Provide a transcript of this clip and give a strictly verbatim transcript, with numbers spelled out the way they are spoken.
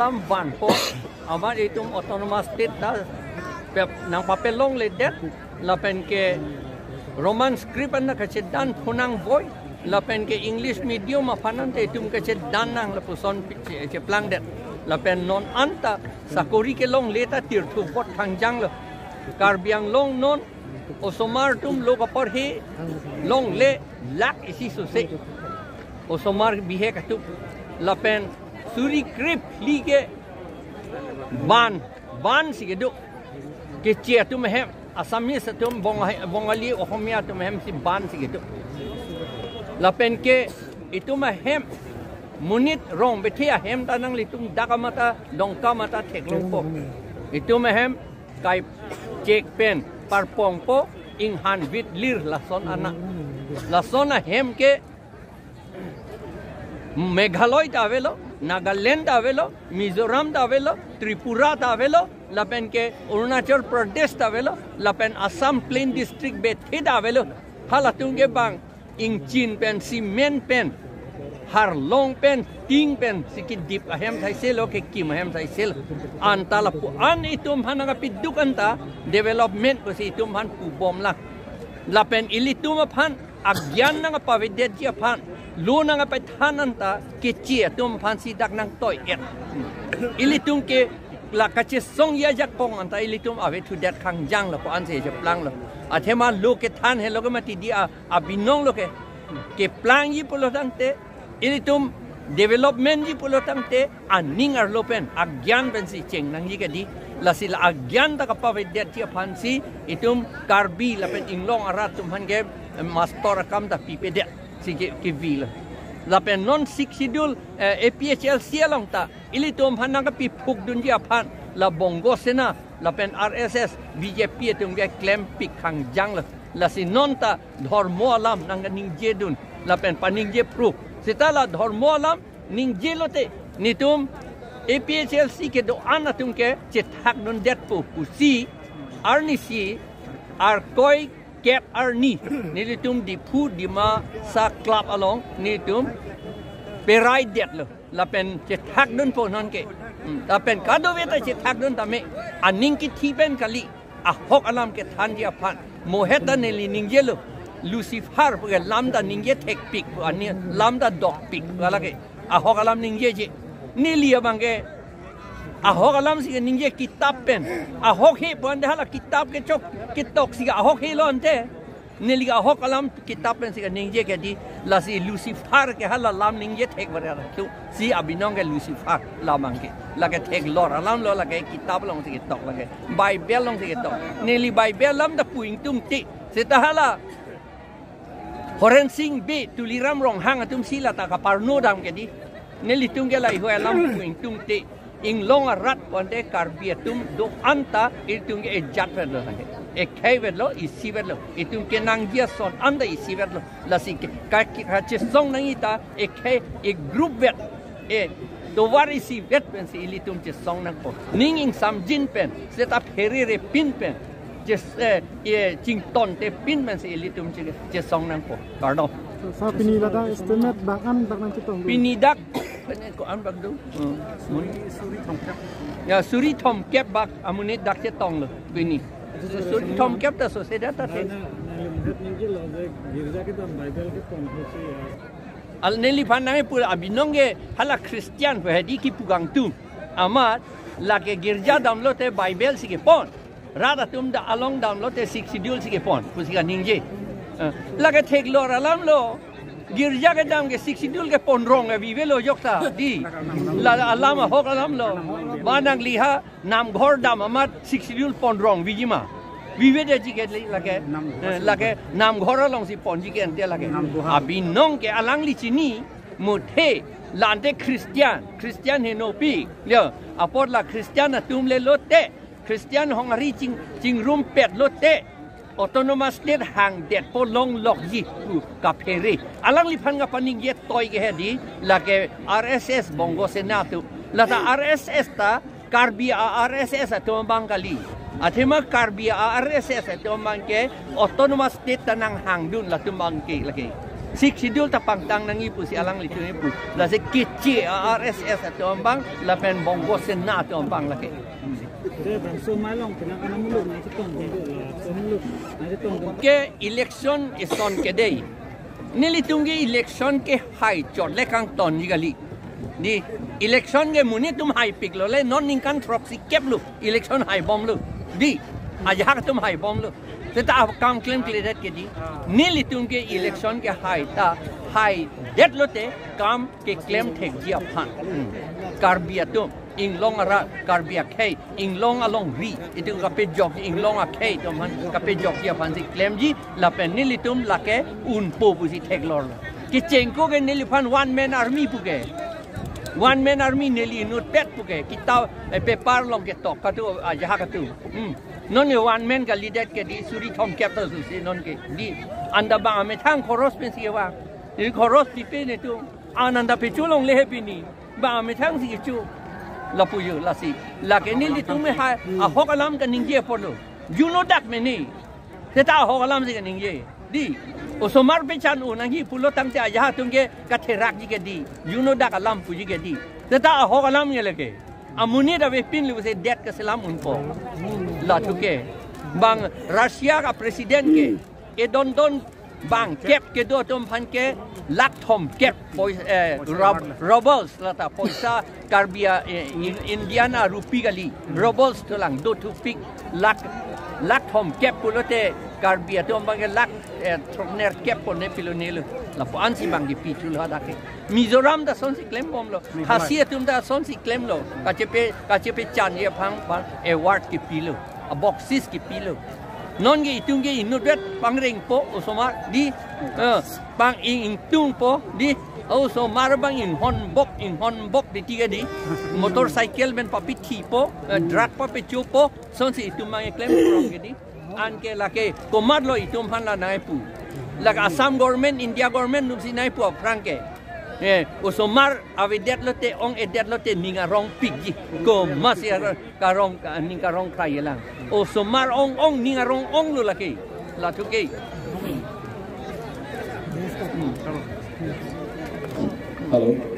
Am vanpo, amat itum autonomous state ta pep nangpapelongledet, lapen ke Roman script an kachedan phonangvoi, lapen ke English medium aphan ante itum kachedan nang lapuson che-, cheplangdet. Lapen non anta sakori kelongle ta tirthu bot thangjang lo. Karbi Anglong non osomar atum lo kaporhi longle lakh isi sose. Osomar bihek atum. Lapen suri krepli ke ban, ban si kedo. Keche atum ahem, Assamese atum, Bonga-, Bongali, Ohomia atum ahem si ban si kedo. Lapen ke itum ahem, monit rong bethe ahem ta nanglitum dak amata, Dongka amata theklongpo. Itum ahem, kai chek pen, parpongpo, inghan vit lir lason ana. Lason ahem ke, Meghalaya ta avelo, Nagaland ta avelo, Mizoram ta avelo, Tripura ta avelo, lapen ke Arunachal Pradesh ta avelo, lapen Assam Plain District bethe ta avelo. Halatum ke bang ingchin pen, cement pen, harlong pen, ting pen, si kedip ahem thaiselo, kekim ahem thaiselo. Anta lapu-an itum aphan nangkapiduk anta development pusi itum aphan pubomlang. Lapen ilitum aphan agyan nangpavedetji aphan, lo nangpathan anta keche atum aphan si dak nangtoi-et. Ilitum ke la kachesongji ajakong anta ilitum ave thudet khangjang lo ko ansi cheplanglo. Athema lo kethan helo ke mati di a, abinong lo ke. Keplangji pulo tangte, ilitum developmentji pulo tangte, aning arlo pen, agyan pensi chengnangji ke di, lasi la agyan ta kapavedetji aphan si, itum Karbi lapen inglong arat atum aphan ke, eh, master akam ta pipedet, si ke, kevilo. Lapen non Sixth Schedule, eh, A P H L C along ta, ilitum aphan nangkapiphukdunji aphan, la Bongo Sena, lapen R S S, B J P atum ke klempik khangjang lo. Lasi non ta dhormo alam nangkaningjedun, lapen paningje pru. Seta la dhormo alam ningje lote, netum A P H L C kedo-an atum ke chethakdundetpo pusi, arnisi, Arkoi kep arni, nelitum Diphu Dimasa Club along, netum peraidetlo. Lapen chethakdunpo non ke. Hmm. Lapen kadokave ta chethakdun tame. Aning kithi pen kali. Ahok alam kethanji aphan. Mohet ta neli ningjelo. Lucifer pu ke lam ta ningje thekpik pu ani lam ta dokpik pu lake. Ahok alam ningjeje. Neli abang ke. Ahok alam si ke ningje kitap pen. Ahok he pu ante hala kitap kechok ketok si ke ahok helo ante. Neli ke ahok alam kitap pen si kaningje ke di, lasi Lucifer ke hala lam ningje thek ber ra. Kyo si abinong ke Lucifer lam abang ke. Lake theklor alam lo, lake kitap along si ketok, lake Bible along si ketok. Neli Bible lam ta pu ingtungte. Seta hala Horen Sing Bey, Tuliram Ronghang atum si la ta kaparno dam ke di. Nelitum ke lahei alam pu ingtungte. Inglong arat pu ante Karbi atum do-an ta ilitum ke ejat vet lo lake. Ekhei vet lo, isi vet lo. Itum kenangji ason anta isi vet lo. Lasi ke, ka, ke, kachesong nangji ta ekhei, e-group vet. E tovar isi vet pensi ilitum chesong nangpo. Ning ingsamjin pen, seta pherere pin pen. Ches, eh, e chington te pin pensi ilitum che, chesong nangpo. Kardom. Sir, pini ladak estimate bang-an bak nangchetong do? Pini dak, pini ko-an bak do? Hmm. Suri, suri thomkep. Ya, suri thomkep bak amonit dak chetonglo pini. Suri thomkep ta sose dak ta the. Na, na, na, limit ningje lo je girja kedam Bible kepon hosi ya. Al neliphan nangpu abinong ke hala Christian pu hedi kipu kangtung. Amat lake girja damlote Bible si kepon. Rat atum ta along damlote Sixth Schedule si kepon, pusi kaningje. Eh, lake theklor alam lo. Girja kedam ke Sixth Schedule kepon rong avi avelo jokta di. La alam ahok alam lo. Ba nangli ha namghor dam amat Sixth Schedule pon rong aviji ma. Avi avedetji ke lake. Eh, lake namghor along si ponji ke ante lake. Abinong ke alangli chini muthe la ante Christian, Christian henopik. Ya, apot la Christian atum le lote. Christian hong ari ching, chingrumpet lote, autonomous state hangdetpo longlokji pu kaphere. Alangliphan kapaningje toi ke hedi, lake R S S Bongo Sena atum. Lata R S S ta, Karbi a-R S S atum abang kali. Athema Karbi a-R S S atum abang ke, autonomous state ta nanghangdun latum abang ke lake. Sixth Schedule ta pangtang nangji pusi alanglitum kipu. Lasi keche R S S atum abang, lapen Bongo Sena atum abang lake. Ke bangso malong penang anam muluk na chetong ke, la so muluk na chetong ke. Ke election eson ke dei. Nelitum ke election ke hai chot le kangtonji kali. Dei, election ke monit atum haipiklo le, non ningkan throksi kep lo election haibomlo. Dei, ajahak atum haibomlo. Seta kam klemkledet ke dei. Nelitum ke election ke hai ta, haidet lote kam keklem thekji aphan. Hmm. Karbi atum, inglong arat, Karbi akhei, inglong alongri, itum kapejok, inglong akhei atum aphan kapejokji aphansi klemji, lapen nelitum lake unpo pusi theklorlo. Kechengko ke neliphan one man army pu ke. One man army neli inutpet pu ke. Kita, eh, paper along ketok katu, ajahak katu. Hmm. Non ke one man kalidet ke dei, suri thomkep ta susi non ke dei. Anta bang amethang khoros pensi kevang. Dei khoros pipe netum. An anta pecho longle he pini. Bang amethang si kecho. Lapu jo, lasi. Lake nelitum me ha, ahok alam kaningje apotlo. Juno dak mene. Seta ahok alam si kaningje. Dei. Osomar pechan-o nangji pulo tangte ajahak atum ke katherakji ke dei. Juno dak alam puji ke dei. Seta ahok alam ke lake. Amonit avepin le pusi det kaselam unpo. Latum ke. Bang Russia ka president ke. Edondon bang kep kedo atum aphan ke lakh thomkep poi-, eh, rub-, rubles lata poisa Karbi a, eh, in, Indian a rupee kali. Rubles dolang dothupik lakh, lakh thomkep pulote Karbi atum abang ke lakh, eh, throknerkep pone pilonelo. Lapu ansi bang kipi thulo hadak ke. Mizoram ta asonsi klembomlo. Meghalaya. Khasi atum ta asonsi klemlo. Kachepe, kachepechonji aphan, aphan award kipilo. Aboksis kipilo. Non ke itum ke inutvet pangrengpo osomar dei, eh, pang-ing ingtungpo dei, osomar bang inghonbok, inghonbok dei tiga dei. Motorcycle pen papithipo, eh, drug papechopo, asonsi itum bang keklem kurang ke dei. Anke lake komatlo itum aphan la nangpu. Lake Assam government, India government atumsi nangpu aphrang ke. Eh, osomar avedet lote, ong-edet lote ning arongpikji. Komatsi ar-, karong, ka-, ning karong krai lang. Osomar ong-ong ning arong-onglo lake. Latum ke. Hello.